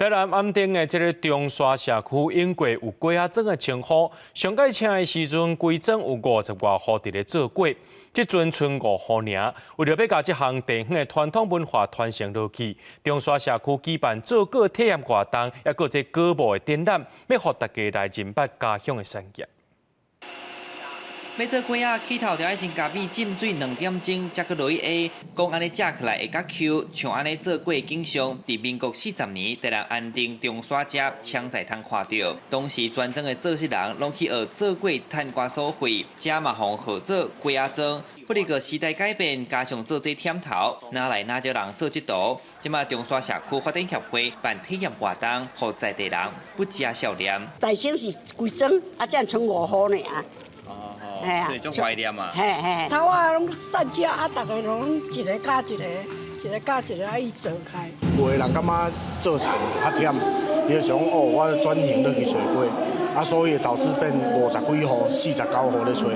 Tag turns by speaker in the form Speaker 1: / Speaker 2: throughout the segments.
Speaker 1: 台南安定的這个中沙社區永過有粿仔莊的稱呼，上蓋請的時陣，規莊有五十外戶佇咧做粿，這陣賰五戶爾。為著欲共這項地方的傳統文化傳承落去，中沙社區舉辦做粿體驗活動，抑閣這粿模的展覽，欲予大家來認捌家鄉的產業。
Speaker 2: 欲做粿仔，起頭著愛先共米浸水兩點鐘，才閣落去下，講按呢食起來會較 Q，像按呢做粿的景象，佇民國40年，台南安定中沙遮常在通看著。當時全莊的做事人攏去學做粿，趁寡所費，遮嘛予號做粿仔莊。不過時代改變，加上做這忝頭，哪來哪少人做這道？這馬中沙社區發展協會辦體驗活動，予在地人不食少年。
Speaker 3: 大先是規莊，啊，這賰五戶爾。
Speaker 2: 哦，所以足懷念啊！
Speaker 3: 嘿嘿，
Speaker 4: 頭仔攏散食啊，逐个攏一个教一個，一個教一個，啊，伊做開。
Speaker 5: 有的人感覺做田較忝，伊就想哦，我轉型落去揣粿，啊，所以導致變五十幾戶、49戶咧揣。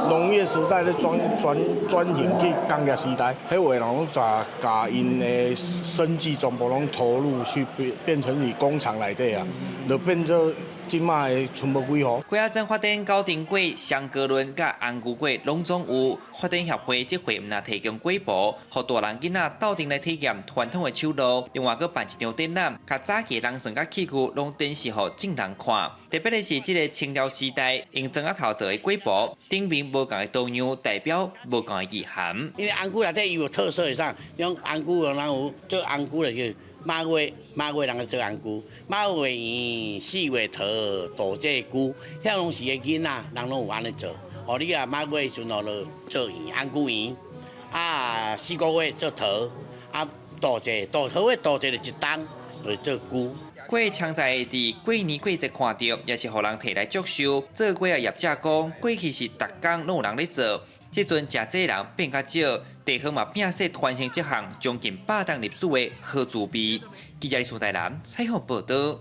Speaker 5: 農業時代咧轉轉轉型去工業時代，彼有的人攏共𪜶的生計全部攏投入去變變成佇工廠內底啊，就變做。這馬的賰無幾戶。
Speaker 2: 粿仔莊發展九重粿、雙高崙佮紅龜粿攏總有。發展協會這回毋但提供粿模，予大人囡仔鬥陣來體驗傳統的手路。另外，閣辦一場展覽，共早期人算佮器具攏展示予眾人看。特別的是，這个清朝時代用磚仔頭做的粿模，頂面無仝的圖樣，代表無仝的意涵。
Speaker 6: 因為紅龜內底伊有特色的啥？像紅龜人有做紅龜就是馬月，馬月人做紅龜，馬月圓，四月桃，杜這龜，遐攏是个囡仔，人攏有按呢做。哦，你啊馬月時陣哦，就做圓紅龜圓，啊四個月做桃，啊杜這杜桃的杜這就一冬就做龜。
Speaker 2: 粿常在佇過年過節看著，也是予人提來祝壽。做粿仔業者講，過去是逐工攏有人咧做，這陣食這人變較少，地方嘛摒捨傳承這項將近百年歷史的好滋味。記者李蘇台南採訪報導。